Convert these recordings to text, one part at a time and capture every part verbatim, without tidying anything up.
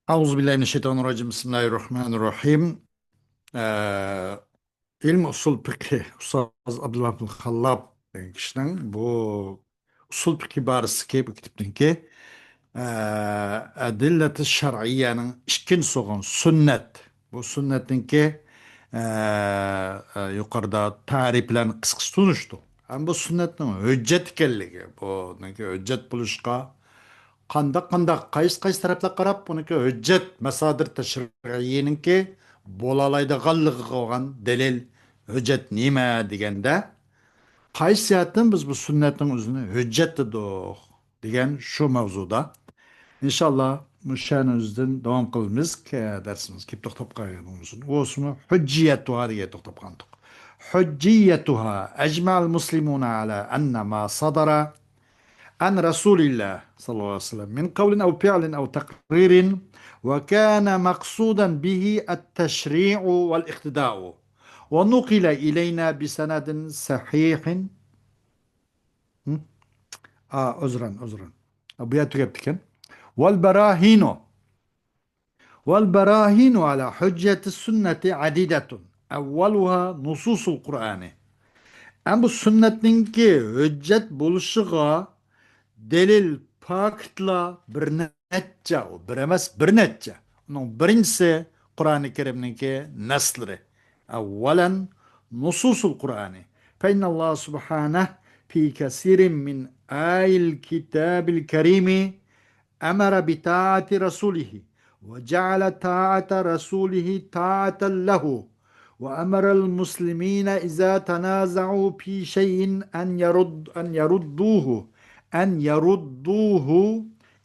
أعوذ بالله من الشيطان الرجيم. بسم الله الرحمن الرحيم. ئە، ئىلمى ئۇسۇل پىقھى ئۇستاز ئابدۇللا ئابدۇلخاللاپ دېگەن كىشىنىڭ بۇ ئۇسۇل پىقھى بارىسىدىكى بۇ كىتابنىڭكى، ئە، ئەدىللەتى شەرئىيەنىڭ ئىككىنچىسى بولغان سۈننەت. بۇ سۈننەتنىڭكى، ئە، ئە، يۇقىرىدا تەرىپلەرنى قىسقىچە تونۇشتۇق. ھەم بۇ سۈننەتنىڭ ھۆججەت ئىكەنلىكى، بۇنىڭكى ھۆججەت بولۇشقا قانداق، قانداق، قايسى، قايسى تەرەپلەرگە قاراپ بۇنىڭكى ھۆججەت، مەسادىر تەشرىئىينىڭكى بولالايدىغانلىقىغا بولغان دەلىل، ھۆججەت نېمە دېگەندە، قايسى جەھەتتىن بىز بۇ سۈننەتنىڭ ئۆزىنى ھۆججەت دېدۇق دېگەن شۇ ماۋزۇدا. ئىنشاللا مۇشۇنىڭ ئۆزىدىن داۋام قىلىمىز. كە-، دەرسىمىز كېلىپ توختاپ قالغان بولسۇن. ئۇ ئوسمۇ ھۇججىيەتۇھا دېگەن توختاپ قالدۇق. حجيتها. أجمع المسلمون على أن ما صدر عن رسول الله صلى الله عليه وسلم من قول أو فعل أو تقرير وكان مقصودا به التشريع والاقتداء ونقل إلينا بسند صحيح. م? ئا، ئۆزرەن، ئۆزرەن. بۇ يەر تۈگەپتىكەن. والبراهين والبراهين على حجية السنة عديدة أولها نصوص القرآن. ئەم بۇ سۈننەتنىڭكى ھۆججەت بولۇشىغا دەلىل، پاكىتلار بىر نەچچە، ئۇ بىر ئەمەس، بىر نەچچە. ئۇنىڭ بىرىنچىسى قۇرئانى كەرىمنىڭكى نەسلىرى. أولا نصوص القرآن. فإن الله سبحانه في كثير من آي الكتاب الكريم أمر بطاعة رسوله وجعل طاعة رسوله طاعة له وأمر المسلمين إذا تنازعوا في شيء أن يرد، أن يردوه، أن يردوه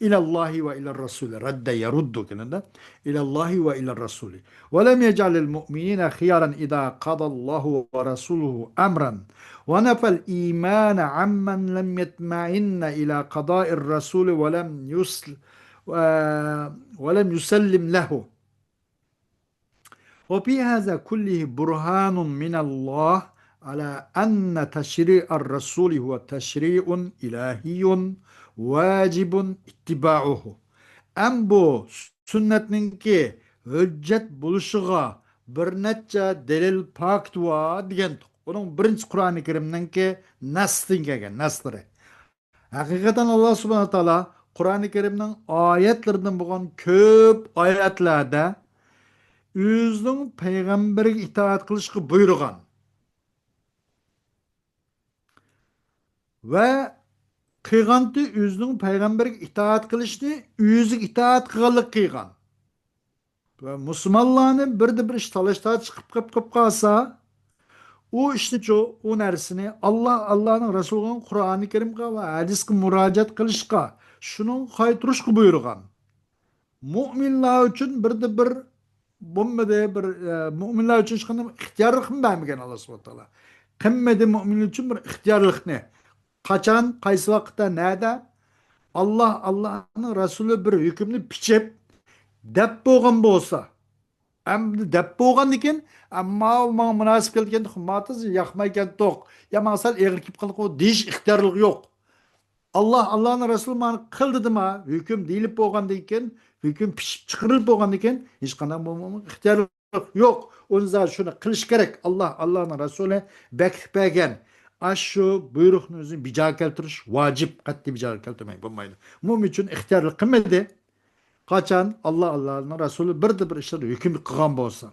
إلى الله وإلى الرسول. رد يرد كده. إلى الله وإلى الرسول. ولم يجعل المؤمنين خيارا إذا قضى الله ورسوله أمرا ونفى الإيمان عمن لم يطمئن إلى قضاء الرسول ولم يسل-، آه، ولم يسلم له. وفي هذا كله برهان من الله على أن تشريع الرسول هو تشريع إلهي واجب اتباعه. ئەم بۇ سۈننەتنىڭكى ھۆججەت بولۇشىغا بىر نەچچە دەلىل، پاكىت بار دېگەنتۇق. ئۇنىڭ بىرىنچىسى قۇرئانى كەرىمنىڭكى نەستىن كەلگەن، نەسلىرى. ھەقىقەتەن ئاللا سۇبھانەھۇ ۋە تائالا قۇرئانى كەرىمنىڭ ئايەتلىرىدىن بولغان كۆپ ئايەتلەردە ئۆزىنىڭ پەيغەمبىرىگە ئىتائەت قىلىشقا بۇيرۇغان. ۋە قىلغانتى ئۆزىنىڭ پەيغەمبىرىگە ئىتائەت قىلىشنى ئۆزىگە ئىتائەت قىلغانلىق قىلغان. ۋە مۇسۇلمانلارنى بىردە بىر ئىش تالاش تارتىش قىلىپ قىلىپ قىلىپ قالسا، ئۇ ئىشنىچۇ، ئۇ نەرسىنى ئاللا، ئاللانىڭ رەسۇلىنىڭ قۇرئانى كەرىمگە ۋە ھەدىسكە مۇراجىئەت قىلىشقا، شۇنىڭغا قايتۇرۇشقا بۇيرۇغان. مۇئمىنلار ئۈچۈن بىردە بىر بولمىدى، بىر، ئە، مۇئمىنلار ئۈچۈن ھېچقانداق ئىختىيارلىقنى بەرمىگەن ئاللا سۇبھانەھۇ ۋە تائالا. قىلمىدى مۇئمىن ئۈچۈن بىر ئىختىيارلىقنى. قاچان، قايسى ۋاقىتتا، نەدە؟ ئاللا، ئاللانىڭ رەسۇلى بىر ھۆكۈمنى پىچىپ، دەپ بولغان بولسا، ئەمدى دەپ بولغاندىكىن، ئەمما ئۇ ماڭا مۇناسىپ كەلگەن، ماڭا تېز ياقمايكەنتۇق، يا ماڭا سەل ئېغىر كېلىپ قالدىغۇ دېيىش ئىختىيارلىقى يوق. ئاللا، ئاللانىڭ رەسۇلى مانا قىل دېدىما، ھۆكۈم دېيىلىپ بولغاندىن كېيىن، ھۆكۈم پىشىپ چىقىرىلىپ بولغاندىن كېيىن، ھېچقانداق بولمىغان ئىختىيارلىق يوق. ئۇنىڭ شۇنى قىلىش كېرەك. ئاللا، ئاللانىڭ رەسۇلى بەكلىك بەرگەن ئاشۇ بۇيرۇقنى ئۆزىنى بىجا كەلتۈرۈش ۋاجىپ. قەتئىي بىجا كەلتۈرمەي بولمايدۇ. مۇئمىن ئۈچۈن ئىختىيارلىق قىلمىدى. قاچان ئاللا، ئاللانىڭ رەسۇلى بىردە بىر ئىشلاردا ھۆكۈم قىلغان بولسا.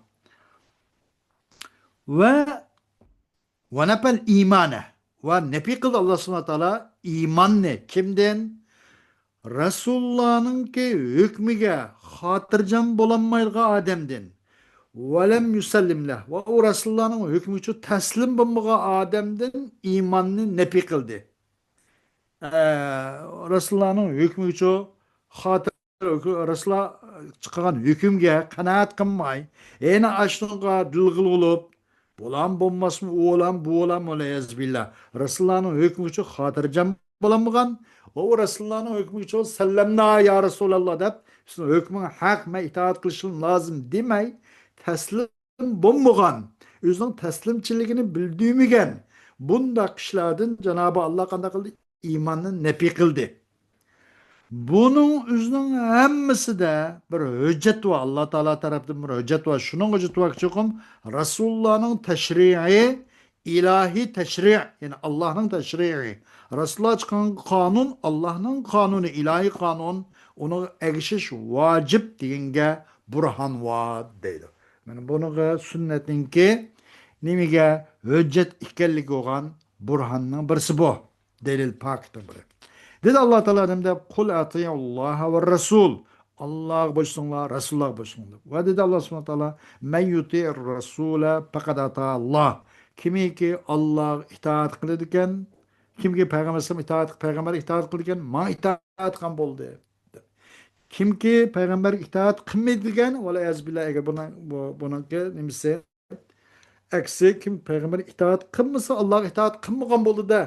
ۋە ۋە نەپەل ئىمانە. ۋە نەپى قىلدى ئاللا سۇبھانەھۇ ۋە تائالا ئىماننى. كىمدىن؟ رەسۇلۇللانىڭكى ھۆكمىگە خاتىرجەم بولالمايدىغان ئادەمدىن. ۋەلەم يۇسەللىم لەھ. ۋە ئۇ رەسۇلۇللانىڭ ھۆكمىگىچۇ تەسلىم بولمىغان ئادەمدىن ئىماننى نەپى قىلدى. ئە، رەسۇلۇللانىڭ ھۆكمىگىچۇ خاتىر رەسۇلۇللا چىقارغان ھۆكۈمگە قانائەت قىلماي، يەنە ئاشۇنىڭغا دىلغىل بولۇپ، بولام بولماسمۇ، ئۇ بولام، بۇ بولام، ۋەلىيەزۇبىللا. رەسۇلۇللانىڭ ھۆكمىگىچۇ خاتىرجەم بولالمىغان، ئۇ رەسۇلۇللانىڭ ھۆكمىگىچۇ سەللەمنا يا رەسۇلاللا دەپ، سىزنىڭ ھۆكمىڭىز ھەق، مەن ئىتائەت قىلىشىم لازىم دېمەي، تەسلىم بولمىغان، ئۆزىنىڭ تەسلىمچىلىكىنى بىلدۈرمىگەن بۇنداق كىشىلەردىن جانابى ئاللا قانداق قىلدى؟ ئىماننى نەپى قىلدى. بۇنىڭ ئۆزىنىڭ ھەممىسىدە بىر ھۆججەت بار، ئاللا تائالا تەرەپتىن بىر ھۆججەت بار. شۇنىڭغا ھۆججەت بار، چوقۇم رەسۇلۇللانىڭ تەشرىئى، ئىلاھىي تەشرىئى، يەنى ئاللانىڭ تەشرىئى. رەسۇلۇللا چىقارغان قانۇن، ئاللانىڭ قانۇنى، ئىلاھىي قانۇن، ئۇنىڭغا ئەگىشىش ۋاجىپ دېگەنگە بۇرھان بار دەيدۇ. مانا بۇنىڭغا سۈننەتنىڭكى نېمىگە ھۆججەت ئىكەنلىكى بولغان بۇرھاننىڭ بىرسى بۇ. دەلىل پاكىتنىڭ بىرى. دېدى ئاللا تائالا نېمە دەپ؟ قۇل ئەتىئۇللاھە ۋە رەسۇل. ئاللاغا بويسۇنۇڭلار، رەسۇللارغا بويسۇنۇڭلار. ۋە دېدى ئاللا سۇبھانەھۇ ۋە تائالا، مەن يۇتىئىر رەسۇلە پەقەد ئەتەئاللاھ. كىمكى ئاللاغا ئىتائەت قىلىدىكەن، كىمكى پەيغەمبەر ئەلەيھىسسالام ئىتائەت، پەيغەمبەرگە ئىتائەت قىلىدىكەن، ماڭا ئىتائەت قىلغان بولدى. كىمكى پەيغەمبەرگە ئىتائەت قىلمايدىكەن، ۋەلئىيازۇ بىللا، ئەگەر بۇنىڭ، بۇ، بۇنىڭكى نېمىسى، ئەكسى، كىم پەيغەمبەرگە ئىتائەت قىلمىسا، ئاللاغا ئىتائەت قىلمىغان بولىدۇ-دە.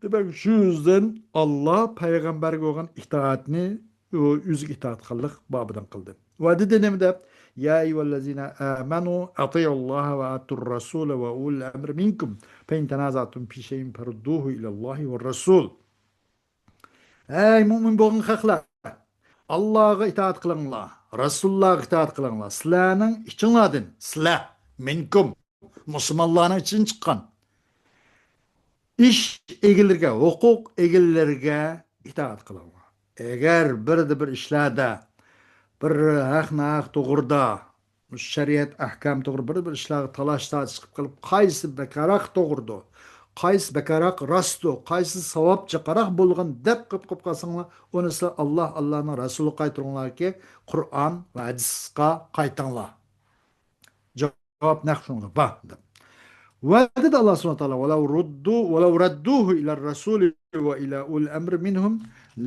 دېمەك، شۇ يۈزدىن ئاللا پەيغەمبەرگە بولغان ئىتائەتنى ئۆ-، ئۆزىگە ئىتائەت قىلغانلىق بابىدىن قىلدى. ۋە دېدى نېمە دەپ؟ يا ئەييۇھەللەزىنە ئامەنۇ ئەتىئۇللاھە ۋە ئەتىئۇر رەسۇلە ۋە ئۇلۇل ئەمرى مىنكۇم فەئىن تەنازەئتۇم فى شەيئىن فەردۇھۇ ئىلەللاھى ۋە رەسۇل. ئەي مۇئمىن بولغان خەقلەر، ئاللاغا ئىتائەت قىلىڭلار، رەسۇللارغا ئىتائەت قىلىڭلار. سىلەرنىڭ ئىچىڭلاردىن، سىلەر، مىنكۇم، مۇسۇلمانلارنىڭ ئىچىدىن چىققان ئىش ئىگىلىرىگە، ھوقۇق ئىگىلىرىگە ئىتائەت قىلىڭلار. ئەگەر بىردە بىر ئىشلاردا، بىر ھەق ناھەق توغرىدا، شەرىئەت ئەھكام توغرا بىر بىر ئىشلارغا تالاش تارتىش قىلىپ قېلىپ، قايسى بەكراق توغرىدۇ، قايسى بەكراق راستتۇ، قايسى ساۋابچىقراق بولغان دەپ قىلىپ قېلىپ قالساڭلار، ئۇنى سىلەر ئاللا، ئاللانىڭ رەسۇلىغا قايتۇرۇڭلاركى، قۇرئان ۋە ھەدىسقا قايتىڭلار. جاۋاب نەق شۇنىڭدا بار دەپ. ۋە دېدى ئاللا سۇبھانەھۇ ۋە تائالا، ۋەلەۋ رۇددۇ، ۋەلەۋ رەددۇھۇ ئىلەر رەسۇلى ۋە ئىلە ئۇلىل ئەمرى مىنھۇم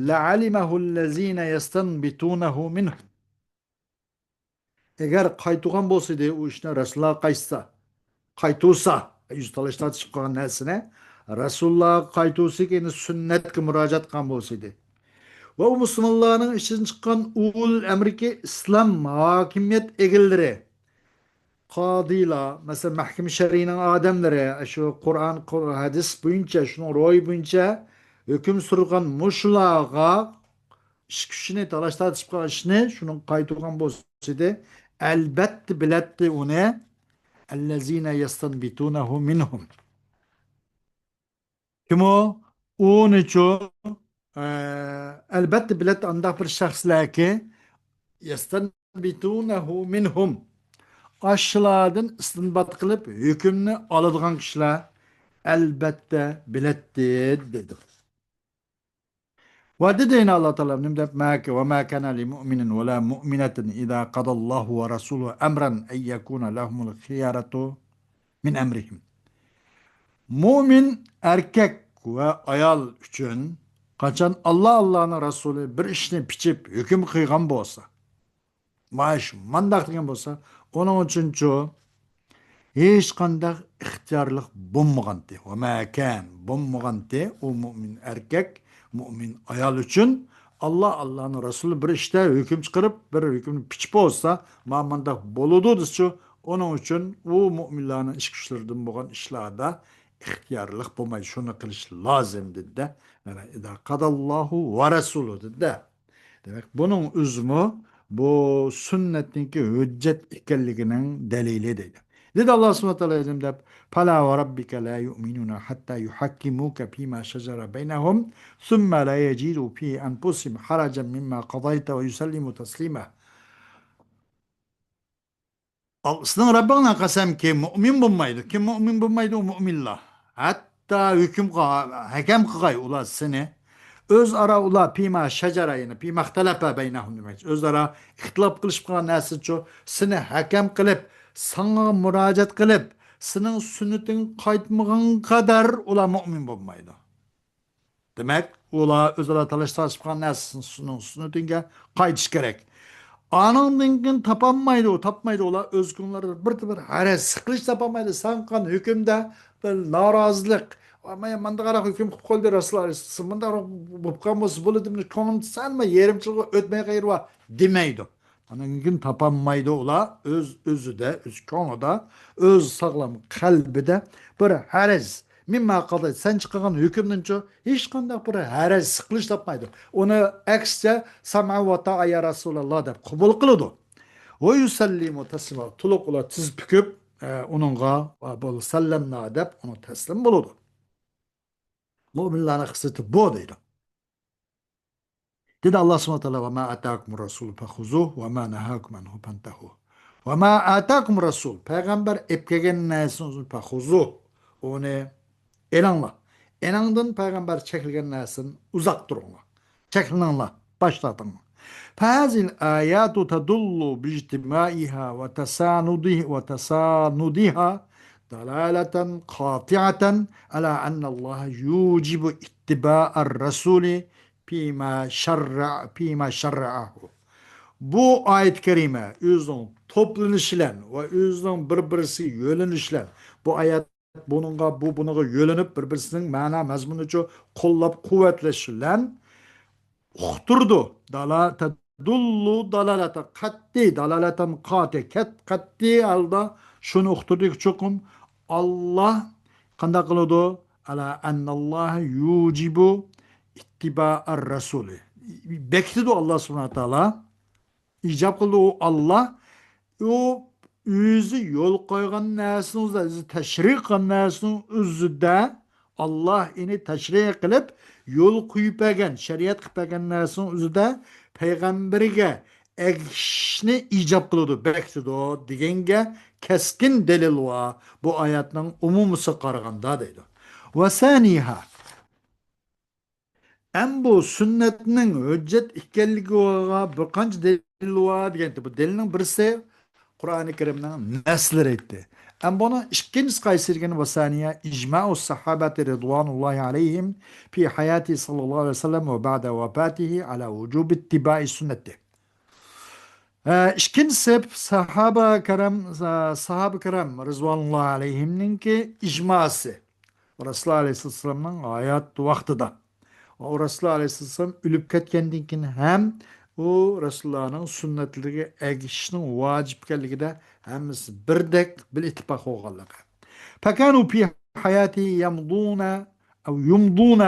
لەئەلىمەھۇللەزىنە يەستەنبىتۇنەھۇ مىنھۇم. ئەگەر قايتۇرغان بولسىدى، ئۇ ئىشنى رەسۇللارغا قايتسا، قايتۇرسا، يۈز تالاش تارتىشىپ قالغان نەرسىنى رەسۇللارغا قايتۇرسا، يەنى سۈننەتكە مۇراجىئەت قىلغان بولسىدى. ۋە ئۇ مۇسۇلمانلارنىڭ ئىچىدىن چىققان ئۇلۇل ئەمرىكى ئىسلام ھاكىمىيەت ئىگىلىرى، قادىلار، مەسىلەن، مەھكىمە شەرئىنىڭ ئادەملىرى، شۇ قۇرئان، قۇر-، ھەدىس بويىچە، شۇنىڭ روھى بويىچە ھۆكۈم سۈرگەن مۇشۇلارغا ئىش كۈچىنى، تالاش تارتىشىپ قالغان ئىشنى شۇنىڭغا قايتۇرغان بولسىدى، ئەلبەتتە بىلەتتى ئۇنى، ئەللەزىنە يەستەنبىتۇنەھۇ مىنھۇم. كىمۇ؟ ئۇنىچۇ، ئە، ئەلبەتتە بىلەتتى ئانداق بىر شەخسلەركى، يەستەنبىتۇنەھۇ مىنھۇم. ئاشۇلاردىن ئىستىنبات قىلىپ ھۆكۈمنى ئالىدىغان كىشىلەر ئەلبەتتە بىلەتتى، دېدى. ۋە دېدى يەنە ئاللا تائالا نېمە دەپ؟ مە-، ۋە ما كان لمؤمن ولا مؤمنة إذا قضى الله ورسوله أمرا أن يكون لهم الخيرة من أمرهم. مۇئمىن ئەركەك ۋە ئايال ئۈچۈن قاچان ئاللا، ئاللانىڭ رەسۇلى بىر ئىشنى پىچىپ ھۆكۈم قىلغان بولسا، ماش مانداق دېگەن بولسا، ئۇنىڭ ئۈچۈنچۇ ھېچقانداق ئىختىيارلىق بولمىغانتى. ۋە ما كان، بولمىغانتى ئۇ مۇئمىن ئەركەك، مۇئمىن ئايال ئۈچۈن ئاللا، ئاللانىڭ رەسۇلى بىر ئىشتا ھۆكۈم چىقىرىپ، بىر ھۆكۈمنى پىچىپ بولسا، ما مانداق بولىدۇ دېسىچۇ، ئۇنىڭ ئۈچۈن ئۇ مۇئمىنلارنىڭ ئىش كۈچلىرىدىن بولغان ئىشلاردا ئىختىيارلىق بولمايدۇ، شۇنى قىلىش لازىم دېدى-دە. مانا، ئىزا قاداللاھۇ ۋە رەسۇلۇ دېدى-دە. دېمەك، بۇنىڭ ئۆزىمۇ بۇ سۈننەتنىڭكى ھۆججەت ئىكەنلىكىنىڭ دەلىلى دەيدۇ. دېدى ئاللا سۇبھانەھۇ ۋە تائالا دەپ، فلا وربك لا يؤمنون حتى يحكموك فيما شجر بينهم ثم لا يجدوا في أنفسهم حرجا مما قضيت ويسلموا تسليما. ئال-، سېنىڭ رەببىڭنىڭ قەسەمكى، مۇئمىن بولمايدۇ. كىم مۇئمىن بولمايدۇ؟ ئۇ مۇئمىنلار. ھەتتا ھۆكۈم قىلغا-، ھەكەم قىلغاي ئۇلار سېنى. ئۆزئارا ئۇلار فيما شجر، يەنى فيما اختلف بينهم دېمەكچى. ئۆزئارا ئىختىلاپ قىلىشىپ قالغان نەرسىچۇ، سېنى ھەكەم قىلىپ، ساڭا مۇراجىئەت قىلىپ، سېنىڭ سۈننىتىڭگە قايتمىغانغا قەدەر ئۇلار مۇئمىن بولمايدۇ. دېمەك، ئۇلار ئۆزئارا تالاش تارتىشىپ قالغان نەرسىنىڭ سۈننىتىگە قايتىش كېرەك. ئانىڭدىن كېيىن تاپالمايدۇ، تاپمايدۇ. ئۇلار ئۆز كۆڭۈللىرىدە بىر، بىر ھەرەز، سىقىلىش تاپالمايدۇ. سەن قىلغان ھۆكۈمدە بىر نارازىلىق، ۋاي، مانداقراق ھۆكۈم قىلىپ قويدى رەسۇلۇللا ئەلەيھىسسالام، مۇنداقراق بولۇپ قالمىسا بولىدىمۇ، كۆڭلۈمدە سەلمۇ يېرىم چىلغا ئۆتمەي قېلىۋا دېمەيدۇ. ئانىڭدىن كېيىن تاپالمايدۇ ئۇلار ئۆز ئۆزىدە، ئۆز كۆڭلىدە، ئۆز ساغلام قەلبىدە بىر ھەرەز، مما قضيت، سەن چىقارغان ھۆكۈمدىنچۇ ھېچقانداق بىر ھەرەج، سىقىلىش تاپمايدۇ. ئۇنى ئەكسىچە، سامئا ۋە تائە يا رەسۇلاللا دەپ قوبۇل قىلىدۇ. ۋە يۇسەللىمۇ تەسلىما، تولۇق ئۇلار تىز پۈكۈپ، ئە، ئۇنىڭغا، ۋە بول سەللەمنا دەپ ئۇنى تەسلىم بولىدۇ. مۆمىنلەرنىڭ خىسلىتى بۇ دەيدۇ. دېدى ئاللا سۇبھانەھۇ ۋە تائالا، ۋە ما ئاتاكۇم رەسۇل فەخۇزۇھ ۋە ما نەھاكۇم ئەنھۇ فەنتەھۇ. ۋە ما ئاتاكۇم رەسۇل، پەيغەمبەر ئېلىپ كەلگەن نەرسىنى فەخۇزۇھ، ئۇنى ئېلىڭلار. ئېنىڭدىن پەيغەمبەر چەكلىگەن نەرسىدىن ئۇزاق تۇرۇڭلار. چەكلىنىڭلار، باش تارتىڭلار. فهذه الآيات تدل باجتماعها وتساندها وتساندها دلالة قاطعة على أن الله يوجب اتباع الرسول فيما شرع، فيما شرعه. بۇ ئايەت كەرىمە ئۆزىنىڭ توپلىنىشى بىلەن ۋە ئۆزىنىڭ بىر-بىرسىگە يۆلىنىشى بىلەن، بۇ ئايەت بۇنىڭغا، بۇ بۇنىڭغا يۆلىنىپ، بىر-بىرسىنىڭ مەنا مەزمۇنىچۇ قوللاپ قۇۋۋەتلەش بىلەن ئۇقتۇرىدۇ. دالا-، تەدۇللۇ دالالەتەن قەتئىي، دالالەتەن قەتئىي، قەت-، قەتئىي ھالدا شۇنى ئۇقتۇردىكى، چوقۇم ئاللا قانداق قىلىدۇ؟ ئەلا ئەنناللاھە يۇجىبۇ ئىتتىبائەر رەسۇلى. بېكىتىدۇ ئاللا سۇبھانەھۇ ۋە تائالا. ئىجاب قىلدى ئۇ ئاللا. ئۇ ئۆزى يول قويغان نەرسىنىڭ ئۆزىدە، ئۆزى تەشرىئ قىلغان نەرسىنىڭ ئۆزىدە، ئاللا ئېنى تەشرىئ قىلىپ، يول قويۇپ بەرگەن، شەرىئەت قىلىپ بەرگەن نەرسىنىڭ ئۆزىدە پەيغەمبىرگە ئەگىشىشنى ئىجاب قىلىدۇ، بېكىتىدۇ دېگەنگە كەسكىن دەلىل بار. بۇ ئايەتنىڭ ئومۇمىسىغا قارىغاندا دەيدۇ. ۋە سانىھا. ئەم بۇ سۈننەتنىڭ ھۆججەت ئىكەنلىكىگە بىر قانچە دەلىل بار دېگەنتى. بۇ دەلىلنىڭ بىرسى قۇرئانى كەرىمنىڭ نەسلىرى ئىدى. ئەم بۇنىڭ ئىككىنچىسى قايسى دېگەن، ۋە سانىھا ئىجمائۇ ساھابەتى رىدۋانۇللاھى ئەلەيھىم في حياته صلى الله عليه وسلم وبعد وفاته على وجوب اتباع سنته. ئە، ئىككىنچىسى، ساھابە كىرام، ساھابە كىرام رىزۋانۇللاھى ئەلەيھىمنىڭكى ئىجماسى. رەسۇلۇللاھ ئەلەيھىسسالامنىڭ ھايات ۋاقتىدا. ئۇ رەسۇلۇللاھ ئەلەيھىسسالام ئۆلۈپ كەتكەندىن كېيىن ھەم ئۇ رەسۇلۇللاھنىڭ سۈننەتلىرىگە ئەگىشىشنىڭ ۋاجىپ ئىكەنلىكىدە ھەممىسى بىردەك، بىر ئىتتىپاق بولغانلىقى. فكانوا في حياته يمضون أو يمضون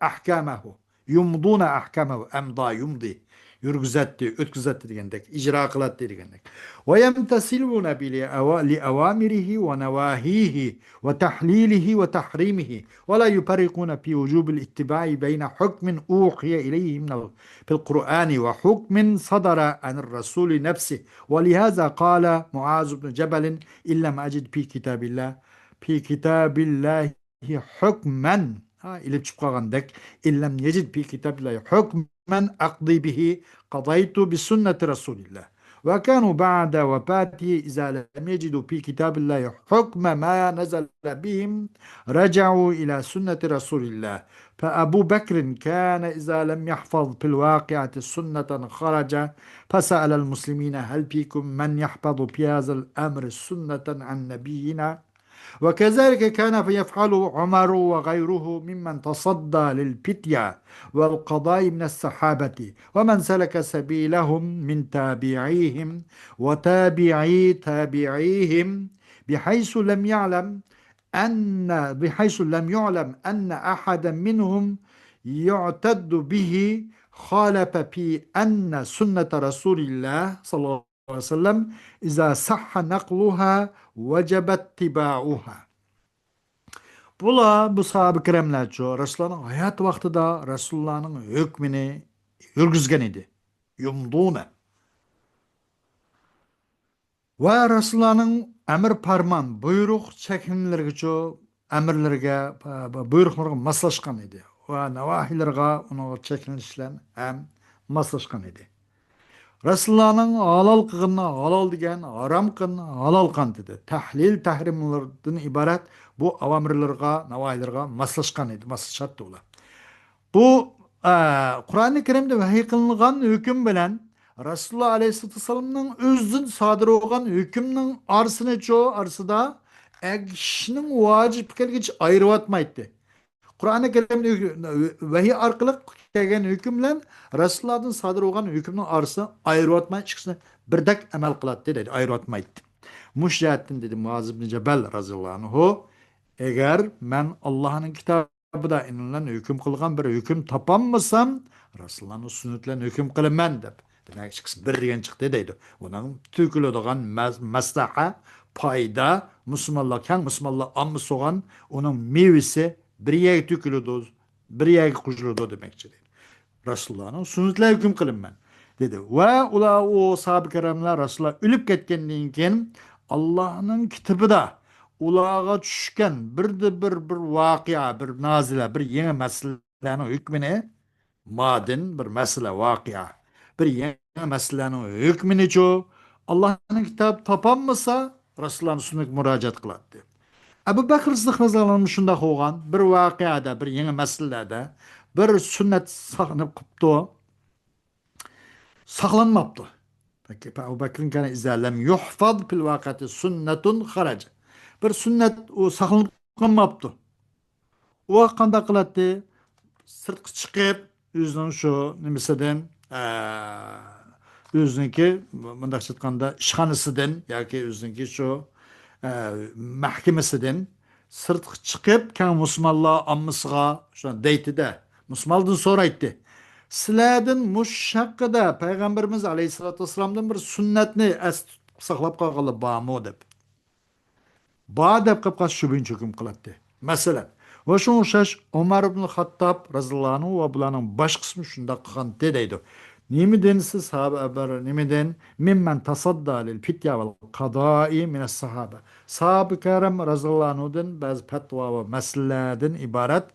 أحكامه. يمضون أحكامه، أمضى يمضي. يۈرگۈزەتتى، ئۆتكۈزەتتى دېگەندەك، ئىجرا قىلاتتى دېگەندەك. ويمتثلون بلأوا-، لأوامره ونواهيه وتحليله وتحريمه، ولا يفرقون في وجوب الاتباع بين حكم أوحي إليه من ال-، في القرآن وحكم صدر عن الرسول نفسه. ولهذا قال معاذ بن جبل: إن لم أجد في كتاب الله، في كتاب الله حكما، ھا، ئېلىپ چىقىپ قالغاندەك، إن لم يجد في كتاب الله حكما أقضي به قضيت بسنة رسول الله. وكانوا بعد وفاته إذا لم يجدوا في كتاب الله حكم ما نزل بهم رجعوا إلى سنة رسول الله. فأبو بكر كان إذا لم يحفظ في الواقعة سنة خرج فسأل المسلمين: هل فيكم من يحفظ في هذا الأمر سنة عن نبينا؟ وكذلك كان يفعل عمر وغيره ممن تصدى للفتيا والقضاء من الصحابة ومن سلك سبيلهم من تابعيهم وتابعي تابعيهم، بحيث لم يعلم أن، بحيث لم يعلم أن أحدا منهم يعتد به خالف في أن سنة رسول الله صلى الله عليه وسلم إذا صح نقلها وجب اتباعها. بۇلار، بۇ ساھابە كىراملارچۇ، رەسۇلۇللانىڭ ھايات ۋاقتىدا رەسۇلۇللانىڭ ھۆكمىنى يۈرگۈزگەن ئىدى. يمضون. ۋە رەسۇلۇللانىڭ ئەمر پەرمان، بۇيرۇق، چەكلىمىلىرىگىچۇ، ئەمىرلىرىگە، بۇيرۇقلىرىغا ماسلاشقان ئىدى. ۋە نەۋاھىلىرىغا، ئۇنىڭغا چەكلىنىشلەر ھەم ماسلاشقان ئىدى. رەسۇلۇللانىڭ ھالال قىلغىنىنى ھالال دېگەن، ھارام قىلغىنىنى ھالال قىلغان دېدى. تەھلىل، تەھرىملىرىدىن ئىبارەت بۇ ئاۋامىرلىرىغا، نەۋاھىلىرىغا ماسلاشقان ئىدى، ماسلىشاتتى ئۇلار. بۇ، ئە، قۇرئانى كەرىمدە ۋەھىي قىلىنغان ھۆكۈم بىلەن رەسۇلۇللا ئەلەيھىسسالاتۇ ۋەسسالامنىڭ ئۆزىدىن سادىر بولغان ھۆكۈمنىڭ ئارىسىنىچۇ، ئارىسىدا ئەگىشىشنىڭ ۋاجىپ ئىكەنلىكىنى ئايرىۋاتمايتتى. قۇرئانى كەرىمدە ۋەھىي ئارقىلىق كەلگەن ھۆكۈم بىلەن رەسۇلۇللادىن سادىر بولغان ھۆكۈمنىڭ ئارىسىنى ئايرىۋاتماي، ئىككىسىنى بىردەك ئەمەل قىلاتتى دەيدۇ، ئايرىۋاتمايتتى. مۇشۇ جەھەتتىن دېدى مۇئاز ئىبنى جەبەل رەزىياللاھۇ ئەنھۇ، ئەگەر مەن ئاللاھنىڭ كىتابىدا ئىنىڭ بىلەن ھۆكۈم قىلغان بىر ھۆكۈم تاپالمىسام، رەسۇلۇللانىڭ سۈننىتى بىلەن ھۆكۈم قىلىمەن دەپ. دېمەك، ئىككىسى بىر دېگەن چىقتى دەيدۇ. ئۇنىڭ تۆكۈلىدىغان مەس-، مەسلىھە، پايدا، مۇسۇلمانلار، كەڭ مۇسۇلمانلار ئاممىسى بولغان ئۇنىڭ مېۋىسى بىر يەرگە تۆكۈلىدۇ، بىر يەرگە قوشۇلىدۇ دېمەكچى. رەسۇلۇللانىڭ سۈننىتى بىلەن ھۆكۈم قىلىمەن، دېدى. ۋە ئۇلار، ئۇ ساھابە كىراملار رەسۇلۇللا ئۆلۈپ كەتكەندىن كېيىن، ئاللاھنىڭ كىتابىدا ئۇلارغا چۈشكەن بىردە بىر، بىر ۋەقە، بىر نازىلە، بىر يېڭى مەسىلىلەرنىڭ ھۆكمىنى، مادىن بىر مەسىلە، ۋەقە، بىر يېڭى مەسىلىلەرنىڭ ھۆكمىنىچۇ ئاللاھنىڭ كىتابى تاپالمىسا، رەسۇلۇللانىڭ سۈننىتىگە مۇراجىئەت قىلاتتى. ئەبۇ بەكرى سىددىق رەزىياللاھۇ ئەنھۇ شۇنداق بولغان، بىر ۋەقەدە، بىر يېڭى مەسىلىلەردە بىر سۈننەت ساقلىنىپ قىپتۇ، ساقلانماپتۇ. ئەبۇ بەكرىن كان ئىزا لەم يۇھفەز فىل ۋەقەتى سۈننەتۇن خەرەج. بىر سۈننەت ئۇ ساقلىنىپ قالماپتۇ. ئۇ قانداق قىلاتتى؟ سىرتقا چىقىپ، ئۆزىنىڭ شۇ نېمىسىدىن، ئە، ئۆزىنىڭكى، مۇنداق ئېيتقاندا، ئىشخانىسىدىن ياكى ئۆزىنىڭكى شۇ، ئە، مەھكىمىسىدىن سىرتقا چىقىپ، كەڭ مۇسۇلمانلار ئاممىسىغا شۇ دەيتتى-دە، مۇسۇلمانلاردىن سورايتتى، سىلەردىن مۇشۇ ھەققىدە پەيغەمبىرىمىز ئەلەيھىسسالاتۇ ۋەسسالامدىن بىر سۈننەتنى ئەستە تۇتۇپ ساقلاپ قالغانلار بارمۇ دەپ. بار دەپ قېلىپ قالسا، شۇ بويىچە ھۆكۈم قىلاتتى. مەسىلەن، ۋە شۇڭا ئوخشاش ئۆمەر ئىبنى خەتتاب رەزىياللاھۇ ئەنھۇ ۋە بۇلارنىڭ باشقىسىمۇ شۇنداق قىلغانتى دەيدۇ. نېمىدىن سىز ساھابە، بىر نېمىدىن؟ مىممەن تەسەددا لىل پىتيا ۋەل قادائى مىنەس ساھابە. ساھابە كىرام رەزىياللاھۇ ئەنھۇدىن بەزى پەتۋا ۋە مەسىلىلەردىن ئىبارەت،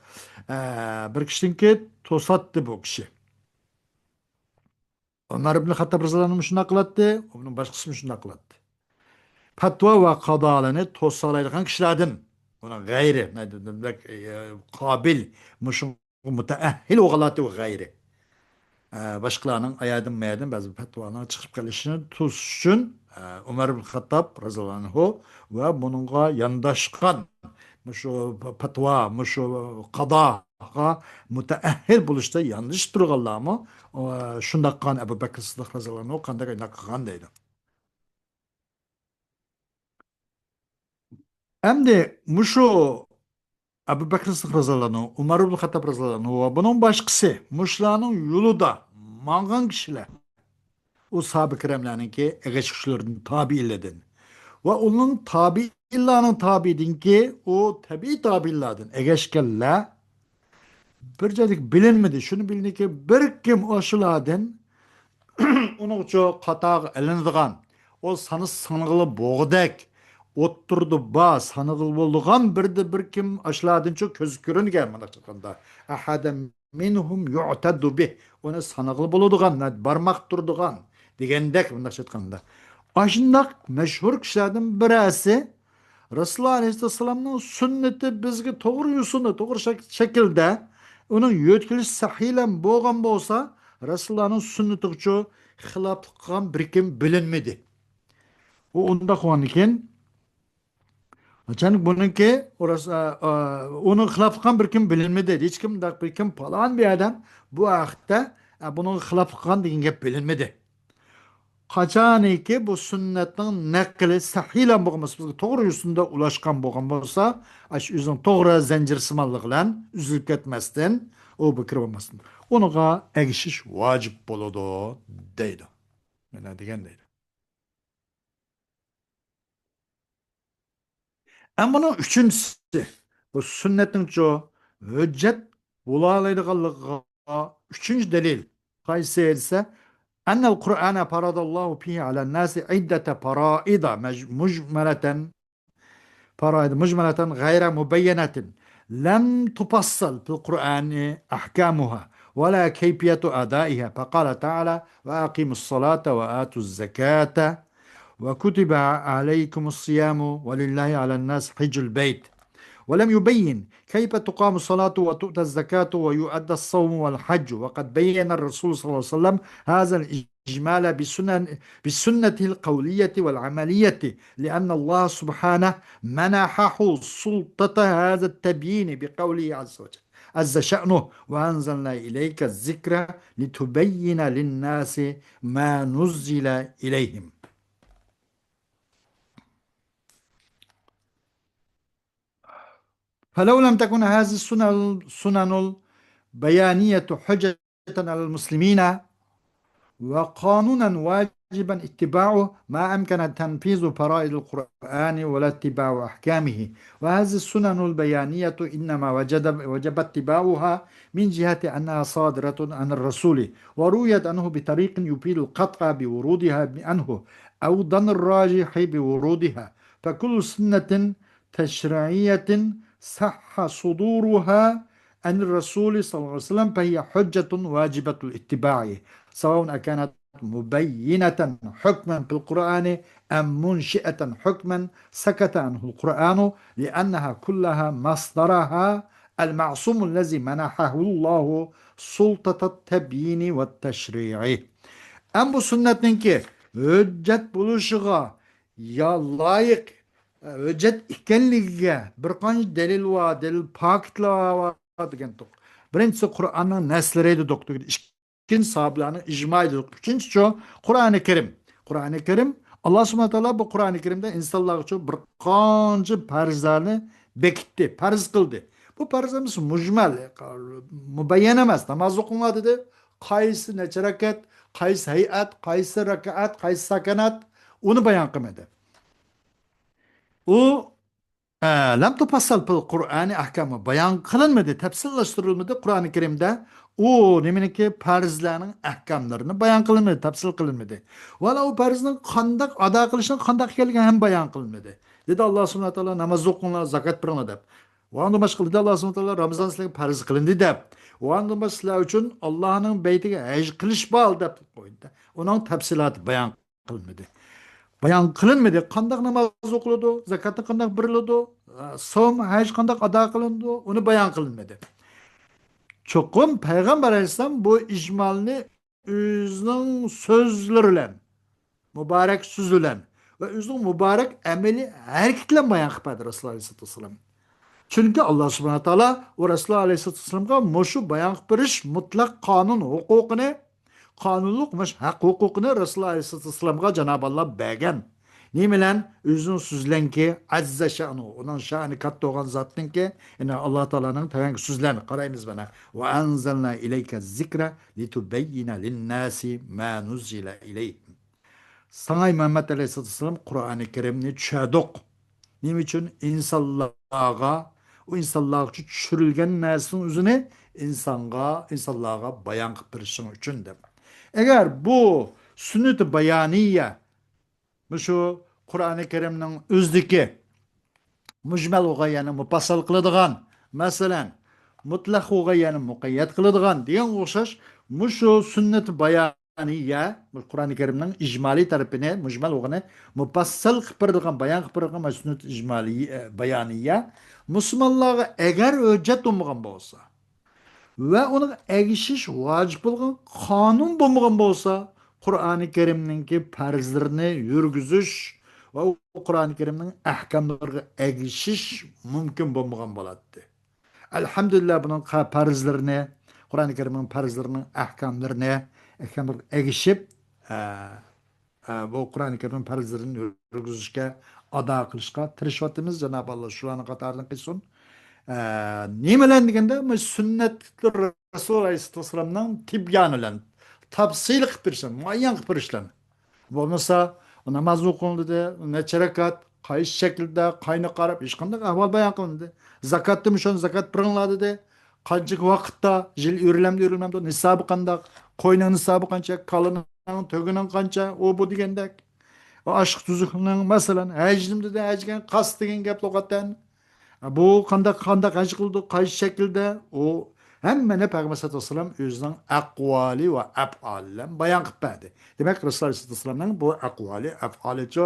ئە، بىر كىشىنىڭكى توساتتى بۇ كىشى. ئۆمەر ئىبنى خەتتاب رەزىياللاھۇ ئەنھۇ شۇنداق قىلاتتى، ئۇنىڭ باشقىسىمۇ شۇنداق قىلاتتى. پەتۋا ۋە قادالارنى توسالايدىغان كىشىلەردىن، ئۇنىڭ غەيرى، قابىل، مۇشۇ مۇتەئەھھىل بولغانلاردىن غەيرى، ئە، باشقىلارنىڭ ئايادىن مايادىن بەزى پەتۋالارنىڭ چىقىپ قېلىشىنى توسۇش ئۈچۈن، ئە، ئۆمەر ئىبن خەتتاب رەزىياللاھۇ ئەنھۇ ۋە بۇنىڭغا يانداشقان مۇشۇ پەتۋا، مۇشۇ قاداغا مۇتەئەھھىل بولۇشتا ياندىشىپ تۇرغانلارمۇ، ئە، شۇنداق قىلغان ئەبۇ بەكرى سىددىق رەزىياللاھۇ ئەنھۇ قانداق ئانداق قىلغان دەيدۇ. ئەمدى مۇشۇ ئەبۇ بەكرى سىددىق رەزىياللاھۇ ئەنھۇ، ئۆمەر ئىبن خەتتاب رەزىياللاھۇ ئەنھۇ ۋە بۇنىڭ باشقىسى، مۇشۇلارنىڭ يولىدا ماڭغان كىشىلەر، ئۇ ساھابە كىراملارنىڭكى ئەگەشكۈچىلىرىدىن، تابىئىنلاردىن ۋە ئۇنىڭ تابىئىنلارنىڭ تابىئىدىنكى ئۇ تەبىئىي تابىئىنلاردىن ئەگەشكەنلەر بىر جايدىكى بىلىنمىدى. شۇنى بىلدىكى، بىر كىم ئاشۇلاردىن ئۇنىڭچۇ قاتارغا ئېلىنىدىغان، ئۇ سانىسا سانىغىلى بولغۇدەك، ئوتتۇرىدا بار، سانىغىلى بولىدىغان بىردە بىر كىم ئاشۇلاردىنچۇ كۆزگە كۆرۈنگەن، مۇنداق ئېيتقاندا، ئەھەدەن مىنھۇم يۇئتەددۇ بىھ، ئۇنى سانىغىلى بولىدىغان، بارماق تۇرىدىغان دېگەندەك، مۇنداق ئېيتقاندا. ئاشۇنداق مەشھۇر كىشىلەردىن بىرەرسى رەسۇلۇللاھ ئەلەيھىسسالامنىڭ سۈننىتى بىزگە توغرا يوسۇندا، توغرا شەك-، شەكىلدە ئۇنىڭ يۆتكىلىشى سەھىھلەم بولغان بولسا، رەسۇلۇللاھنىڭ سۈننىتىگىچۇ خىلاپلىق قىلغان بىر كىم بىلىنمىدى. ئۇ ئۇنداق بولغاندىكىن، چۈنكى بۇنىڭكى ئۇ رەس-، ئە، ئە، ئۇنىڭ خىلاپلىق قىلغان بىر كىم بىلىنمىدى. ھېچكىم مۇنداق بىر كىم پالان بىر ئادەم بۇ ھەقتە، ئە، بۇنىڭغا خىلاپلىق قىلغان دېگەن گەپ بىلىنمىدى. قاچانكى بۇ سۈننەتنىڭ نەقلى سەھىھلەم بولغان بولسا، بىزگە توغرا يوسۇندا ئۇلاشقان بولغان بولسا، ئاشۇ ئۆزىنىڭ توغرا زەنجىرسىمانلىقى بىلەن ئۈزۈلۈپ كەتمەستىن، ئۇ بىكىر بولماستىن، ئۇنىڭغا ئەگىشىش ۋاجىپ بولىدۇ، دەيدۇ. مانا دېگەن دەيدۇ. ئەمما بۇنىڭ ئۈچىنچىسى، بۇ سۈننەتنىڭچۇ ھۆججەت بولالايدىغانلىقىغا ئۈچىنچى دەلىل قايسى دېسە، أن القرآن فرض الله فيه على الناس عدة فرائض مج-، مجملة، فرائض مجملة غير مبينة لم تفصل في القرآن أحكامها ولا كيفية أدائها، فقال تعالى: وأقيموا الصلاة وآتوا الزكاة وكتب عليكم الصيام ولله على الناس حج البيت. ولم يبين كيف تقام الصلاة وتؤتى الزكاة ويؤدى الصوم والحج، وقد بين الرسول صلى الله عليه وسلم هذا الإجمال بسنن-، بسنته القولية والعملية، لأن الله سبحانه منحه سلطة هذا التبيين بقوله عز وجل، عز شأنه: وأنزلنا إليك الذكر لتبين للناس ما نزل إليهم. فلو لم تكن هذه السنن، السنن البيانية حجة على المسلمين وقانونا واجبا اتباعه ما أمكن تنفيذ فرائض القرآن ولا اتباع أحكامه. وهذه السنن البيانية إنما وجد-، وجب اتباعها من جهة أنها صادرة عن الرسول ورويت عنه بطريق يفيد القطع بورودها عنه أو الظن الراجح بورودها، فكل سنة تشريعية صح صدورها عن الرسول صلى الله عليه وسلم فهي حجة واجبة الاتباع، سواء أكانت مبينة حكما في القرآن أم منشئة حكما سكت عنه القرآن، لأنها كلها مصدرها المعصوم الذي منحه الله سلطة التبيين والتشريع. ئەم بۇ سۈننەتنىڭكى ھۆججەت بولۇشىغا يا لايىق، ھۆججەت ئىكەنلىكىگە بىر قانچە دەلىل بار، دەلىل پاكىتلار بار دېگەنتۇق. بىرىنچىسى قۇرئاننىڭ نەسلىرى دېدۇق، ئىككىنچى ساھابىلارنىڭ ئىجمائى دېدۇق، ئۈچىنچىچۇ قۇرئانى كەرىم. قۇرئانى كەرىم ئاللا سۇبھانە تائالا بۇ قۇرئانى كەرىمدە ئىنسانلارغىچۇ بىر قانچە پەرزلەرنى بېكىتتى، پەرز قىلدى. بۇ پەرز ئەمەس، مۇجمەل، مۇبەييەن ئەمەس. ناماز ئوقۇڭلار دېدى. قايسى نەچچە رەكەت، قايسى ھەيئەت، قايسى رەكەت، قايسى ساكەنات، ئۇنى بايان قىلمىدى. ئۇ، ئە، لم تفصل في القرآن أحكامه، بايان قىلىنمىدى، تەپسىللاشتۇرۇلمىدى قۇرئانى كەرىمدە. ئۇ نېمىنىڭكى پەرزلەرنىڭ ئەھكاملىرىنى بايان قىلىنمىدى، تەپسىل قىلىنمىدى. ۋە ئۇ پەرزنىڭ قانداق ئادا قىلىشنىڭ قانداق ئىكەنلىكى ھەم بايان قىلىنمىدى. دېدى ئاللا سۇبھانە تائالا، ناماز ئوقۇڭلار، زاكات بېرىڭلار دەپ. ۋە ئۇنىڭدىن باشقا دېدى ئاللا سۇبھانە تائالا، رامىزان سىلەرگە پەرز قىلىندى دەپ. ۋە ئۇنىڭدىن باشقا سىلەر ئۈچۈن ئاللانىڭ بەيتىگە ھەج قىلىش بار دەپ قويدى. ئۇنىڭ تەپسىلاتى بايان قىلىنمىدى. بايان قىلىنمىدى. قانداق ناماز ئوقۇلىدۇ؟ زاكاتنى قانداق بېرىلىدۇ؟ سوم، ھەج قانداق ئادا قىلىنىدۇ؟ ئۇنى بايان قىلىنمىدى. چوقۇم پەيغەمبەر ئەلەيھىسسالام بۇ ئىجمالنى ئۆزىنىڭ سۆزلىرى بىلەن، مۇبارەك سۆزى بىلەن ۋە ئۆزىنىڭ مۇبارەك ئەمەلىي ھەرىكىتى بىلەن بايان قىلىپ بەردى رەسۇلۇللا ئەلەيھىسسالاتۇ ۋەسسالام. چۈنكى ئاللا سۇبھانە تائالا ئۇ رەسۇلۇللا ئەلەيھىسسالاتۇ ۋەسسالامغا مۇشۇ بايان قىلىپ بېرىش مۇتلەق قانۇن ھوقۇقىنى، قانۇنلۇق مۇشۇ ھەق ھوقۇقىنى رەسۇلۇللا ئەلەيھىسسالاتۇ ۋەسسالامغا جانابى ئاللا بەرگەن. نېمە بىلەن؟ ئۆزىنىڭ سۆزلەنكى، ئەززە شەئنۇ، ئۇنىڭ شەئنى كاتتا بولغان زاتنىڭكى، يەنى ئاللا تائالانىڭ تۆۋەنكى سۆزلەرنى قارايمىز مانا. وأنزلنا إليك الذكر لتبين للناس ما نزل إليهم. ساڭا، ئەي مۇھەممەد ئەلەيھىسسالاتۇ ۋەسسالام، قۇرئانى كەرىمنى چۈشەردۇق. نېمە ئۈچۈن؟ ئىنسانلارغا، ئۇ ئىنسانلارغا چۈشۈرۈلگەن نەرسىنىڭ ئۆزىنى ئىنسانغا، ئىنسانلارغا بايان قىلىپ بېرىشىڭ ئۈچۈن دەپ. ئەگەر بۇ سۈننىتى بايانىيە، مۇشۇ قۇرئانى كەرىمنىڭ ئۆزىدىكى مۇجمەل بولغان يەرنى مۇپەسسەل قىلىدىغان، مەسىلەن، مۇتلەق بولغان يەرنى مۇقەييەت قىلىدىغان دېگەنگە ئوخشاش، مۇشۇ سۈننەت بايانىيە، مۇشۇ قۇرئانى كەرىمنىڭ ئىجمالىي تەرىپىنى، مۇجمەل بولغىنى مۇپەسسەل قىلىپ بېرىدىغان، بايان قىلىپ بېرىدىغان مۇشۇ سۈننەت ئىجمالىي، ئە، بايانىيە مۇسۇلمانلارغا ئەگەر ھۆججەت بولمىغان بولسا، ۋە ئۇنىڭ ئەگىشىش ۋاجىپ بولغان قانۇن بولمىغان بولسا، قۇرئانى كەرىمنىڭكى پەرزلىرىنى يۈرگۈزۈش ۋە ئۇ قۇرئانى كەرىمنىڭ ئەھكاملىرىغا ئەگىشىش مۇمكىن بولمىغان بولاتتى. ئەلھەمدۇلىللا، بۇنىڭ قا-، پەرزلىرىنى، قۇرئانى كەرىمنىڭ پەرزلىرىنىڭ ئەھكاملىرىنى، ئەھكاملىرىغا ئەگىشىپ، ئە، ئە، بۇ قۇرئانى كەرىمنىڭ پەرزلىرىنى يۈرگۈزۈشكە، ئادا قىلىشقا تىرىشىۋاتىمىز. جانابى ئاللا شۇلارنىڭ قاتارىدىن قىلسۇن. ئە، نېمە بىلەن دېگەندە، مۇشۇ سۈننەت رەسۇل ئەلەيھىسسالام تىبيانى بىلەن، تەپسىلىي قىلىپ بېرىشلەر، مۇئەييەن قىلىپ بېرىشلەر. بولمىسا، ناماز ئوقۇڭ دېدى، نەچچە رەكەت، قايسى شەكىلدە، قاينى قاراپ، ھېچقانداق ئەھۋال بايان قىلمىدى. زاكاتتىمۇ شۇنى زاكات بېرىڭلار دېدى. قانچە ۋاقىتتا، يىل ئۆرۈلەمدۇ، ئۆرۈلمەمدۇ، نىسابى قانداق، قوينىڭ نىسابى قانچە، كالىنىڭ، تۆگىنىڭ قانچە، ئۇ بۇ دېگەندەك. ئاشلىق تۈزۈكنىڭ، مەسىلەن، ھەج نېمە دېدى، ھەج دېگەن قاست دېگەن گەپ لۇغەتەن. بۇ قانداق، قانداق ھەج قىلىدۇ، قايسى شەكىلدە، ئۇ ھەممىنى پەيغەمبەر سەللەللاھۇ ئەلەيھى ۋەسەللەم ئۆزىنىڭ ئەقۋالى ۋە ئەپئالى بىلەن بايان قىلىپ بەردى. دېمەك، رەسۇلۇللاھ ئەلەيھىسسالامنىڭ بۇ ئەقۋالى، ئەپئالىچۇ،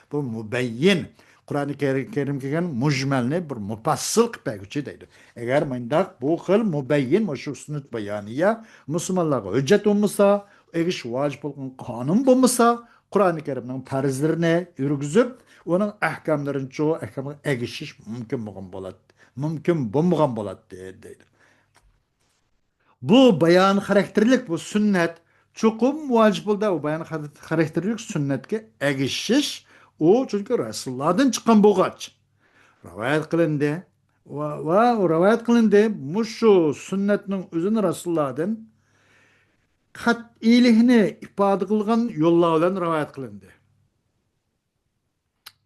بۇ مۇبەيين. قۇرئانى كەرىم، كەرىم كەلگەن مۇجمەلنى بىر مۇپەسسىل قىلىپ بەرگۈچى دەيدۇ. ئەگەر مۇنداق بۇ خىل مۇبەيين، مۇشۇ سۈننەت بايانىيە مۇسۇلمانلارغا ھۆججەت بولمىسا، ئەگىشىش ۋاجىپ بولغان قانۇن بولمىسا، قۇرئانى كەرىمنىڭ پەرزلىرىنى يۈرگۈزۈپ، ئۇنىڭ ئەھكاملىرىنىچۇ، ئەھكامغا ئەگىشىش مۇمكىن بولغان بولاتتى، مۇمكىن بولمىغان بولاتتى، دەيدۇ. بۇ بايان خاراكتېرلىك، بۇ سۈننەت چوقۇم ۋاجىپ بولدى، بۇ بايان خاراكتېرلىك سۈننەتكە ئەگىشىش، ئۇ چۈنكى رەسۇلۇللاھدىن چىققان بولغاچ، رىۋايەت قىلىندى. ۋە، ۋە رىۋايەت قىلىندى. مۇشۇ سۈننەتنىڭ ئۆزىنى رەسۇلۇللاھدىن قەتئىيلىكنى ئىپادە قىلغان يوللار بىلەن رىۋايەت قىلىندى.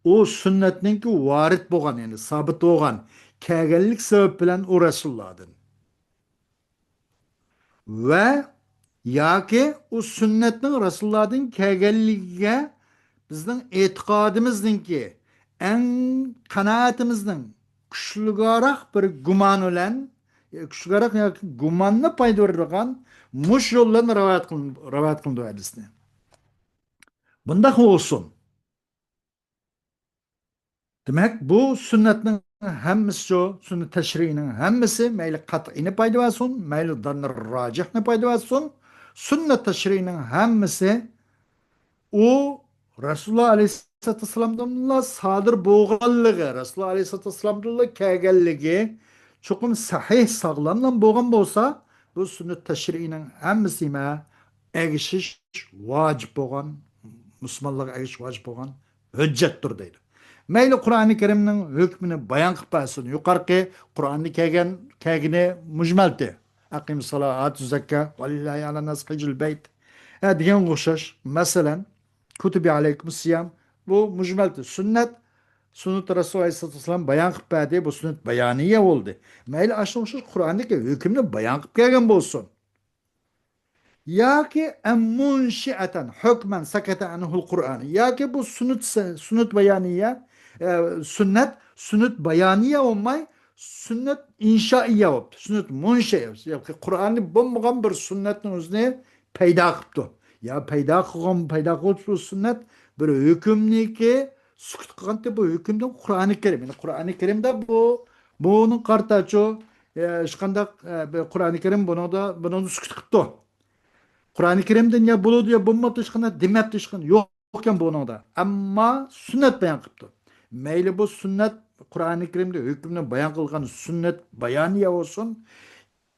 ئۇ سۈننەتنىڭكى ۋارىد بولغان، يەنى سابىت بولغان، كەلگەنلىك سەۋەب بىلەن ئۇ رەسۇلۇللاھدىن. ۋە ياكى ئۇ سۈننەتنىڭ رەسۇلۇللاھدىن كەلگەنلىكىگە بىزنىڭ ئېتىقادىمىزنىڭكى ئەڭ قانائىتىمىزنىڭ كۈچلۈكرەك بىر گۇمان بىلەن، كۈچلۈكرەك ياكى گۇماننى پايدا بېرىدىغان مۇشۇ يول بىلەن رىۋايەت قىلىن-، رىۋايەت قىلىندى ھەدىسنى. بۇنداق بولسۇن. دېمەك، بۇ سۈننەتنىڭ ھەممىسى شۇ، سۈننەت تەشرىئىنىڭ ھەممىسى، مەيلى قەتئىينى پايدا بەرسۇن، مەيلى داننى راجىھنى پايدا بەرسۇن، سۈننەت تەشرىئىنىڭ ھەممىسى ئۇ رەسۇلۇللا ئەلەيھىسسالاتۇ ۋەسسالامدىنلا سادىر بولغانلىقى، رەسۇلۇللا ئەلەيھىسسالاتۇ ۋەسسالامدىنلا كەلگەنلىكى چوقۇم سەھىھ، ساغلاملا بولغان بولسا، بۇ سۈننەت تەشرىئىنىڭ ھەممىسى نېمە؟ ئەگىشىش ۋاجىپ بولغان، مۇسۇلمانلارغا ئەگىشىش ۋاجىپ بولغان ھۆججەتتۇر دەيدۇ. مەيلى قۇرئانى كەرىمنىڭ ھۆكمىنى بايان قىلىپ بەرسۇن. يۇقىرىقى قۇرئاندا كەلگەن، كەلگىنى مۇجمەلتى. ئەقىمۇسسالاة، ئاتۇززاكا، ۋەلىللاھى ئەلەنناس ھىججۇل بەيت. ھە، دېگەنگە ئوخشاش. مەسىلەن، كۇتىبە ئەلەيكۇمۇسسىيام. بۇ مۇجمەلتى. سۈننەت، سۈننەت رەسۇل ئەلەيھىسسالاتۇ ۋەسسالام بايان قىلىپ بەردى. بۇ سۈننەت بايانىيە بولدى. مەيلى ئاشۇنىڭغا ئوخشاش قۇرئاندىكى ھۆكۈمنى بايان قىلىپ كەلگەن بولسۇن. ياكى ئەم مۇنشىئەتەن ھۆكمەن سەكەتە ئەنھۇل قۇرئان. ياكى بۇ سۈننەت، سۈننەت بايانىيە، ئە، سۈننەت، سۈننەت بايانىيە بولماي، سۈننەت ئىنشائىيە بوپتۇ. سۈننەت مۇنشىئە. ياكى قۇرئاندا بولمىغان بىر سۈننەتنىڭ ئۆزىنى پەيدا قىپتۇ. يا پەيدا قىلغان، پەيدا قىلغۇچى بۇ سۈننەت بىر ھۆكۈمنىكى سۈكۈت قىلغانتى بۇ ھۆكۈمدىن قۇرئانى كەرىم. يەنى قۇرئانى كەرىمدە بۇ، بۇنىڭ قارىتاچۇ، ئە، ھېچقانداق، ئە، بىر قۇرئانى كەرىم بۇنىڭدا، بۇنىڭدا سۈكۈت قىپتۇ. قۇرئانى كەرىمدىن يا بولىدۇ يا بولماپتۇ، ھېچقانداق دېمەپتۇ، ھېچقانداق يوقكەن بۇنىڭدا. ئەمما سۈننەت بايان قىپتۇ. مەيلى بۇ سۈننەت قۇرئانى كەرىمدە ھۆكۈمنى بايان قىلغان سۈننەت بايانىيە بولسۇن،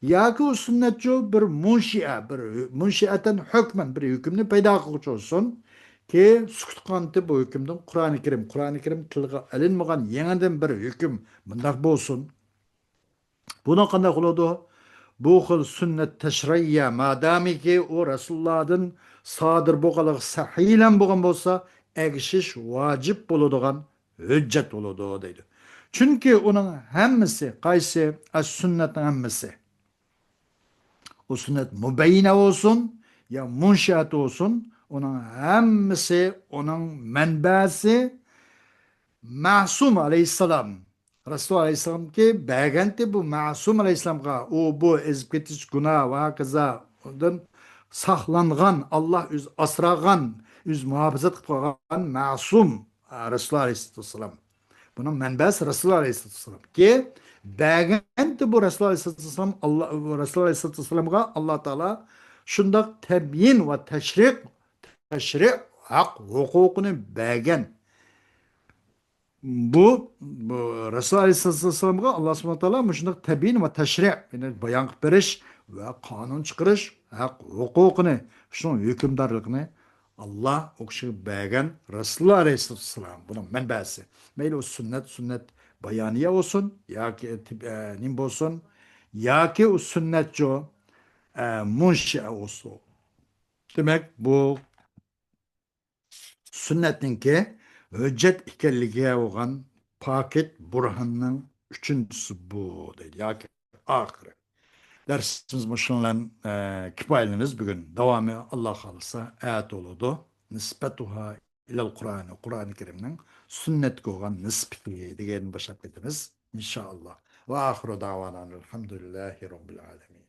ياكى ئۇ سۈننەتچۇ بىر مۇنشىئە، بىر ھۆ-، مۇنشىئەتەن ھۆكمەن بىر ھۆكۈمنى پەيدا قىلغۇچى بولسۇن. كى سۈكۈت قىلغانتى بۇ ھۆكۈمدىن قۇرئانى كەرىم، قۇرئانى كەرىم تىلغا ئېلىنمىغان يېڭىدىن بىر ھۆكۈم مۇنداق بولسۇن. بۇنىڭ قانداق بولىدۇ؟ بۇ خىل سۈننەت تەشرىئىيە، مادامىكى ئۇ رەسۇلۇللاھدىن سادىر بولغانلىقى سەھىھلەن بولغان بولسا، ئەگىشىش ۋاجىپ بولىدىغان ھۆججەت بولىدۇ دەيدۇ. چۈنكى ئۇنىڭ ھەممىسى، قايسى؟ ئەس سۈننەتنىڭ ھەممىسى. ئۇ سۈننەت مۇبەييىنە بولسۇن يا مۇنشىئەت بولسۇن، ئۇنىڭ ھەممىسى، ئۇنىڭ مەنبەسى مەسۇم ئەلەيھىسسالام. رەسۇل ئەلەيھىسسالامكى بەرگەنتى بۇ مەسۇم ئەلەيھىسسالامغا. ئۇ، بۇ ئېزىپ كېتىش، گۇناھ ۋە ھاكازا دىن ساقلانغان، ئاللا ئۆزى ئاسرىغان، ئۆزى مۇھاپىزەت قىلىپ قالغان مەسۇم، ئە، رەسۇلۇللا ئەلەيھىسسالاتۇ ۋەسسالام. بۇنىڭ مەنبەسى رەسۇلۇللا ئەلەيھىسسالاتۇ ۋەسسالام. كى بەرگەنتى بۇ رەسۇلۇللا ئەلەيھىسسالاتۇ ۋەسسالام، ئاللا، رەسۇلۇللا ئەلەيھىسسالاتۇ ۋەسسالامغا ئاللا تائالا شۇنداق تەبيىن ۋە تەشرىق، تەشرىئ ھەق ھوقۇقىنى بەرگەن. بۇ، بۇ رەسۇل ئەلەيھىسسالامغا ئاللا سۇبھانەھۇ ۋە تائالا مۇشۇنداق تەبيىن ۋە تەشرىئ، يەنى بايان قىلىپ بېرىش ۋە قانۇن چىقىرىش ھەق ھوقۇقىنى، شۇنىڭ ھۆكۈمدارلىقىنى ئاللا ئۇ كىشىگە بەرگەن، رەسۇلۇللا ئەلەيھىسسالام بۇنىڭ مەنبەسى. مەيلى ئۇ سۈننەت، سۈننەت بايانىيە بولسۇن ياكى تىب-، ئە، نېمە بولسۇن، ياكى ئۇ سۈننەتچۇ، ئە، مۇنشىئە بولسۇن. دېمەك، بۇ سۈننەتنىڭكى ھۆججەت ئىكەنلىكىگە بولغان پاكىت بۇرھاننىڭ ئۈچىنچىسى بۇ دەيدۇ، ياكى ئاخىرى. دەرسىمىز مۇشۇنىڭ بىلەن، ئە، كۇپايىلىنىمىز بۈگۈن. داۋامى ئاللا خالىسا ئەتە بولىدۇ. نىسبەتۇھا ئىلەل قۇرئان، قۇرئانى كەرىمنىڭ سۈننەتكە بولغان نىسبىتى دېگەندىن باشلاپ كېتىمىز، ئىنشائاللا. ۋە ئاخىرۇ داۋانا ئەلھەمدۇلىللاھى رەببىل ئالەمىن.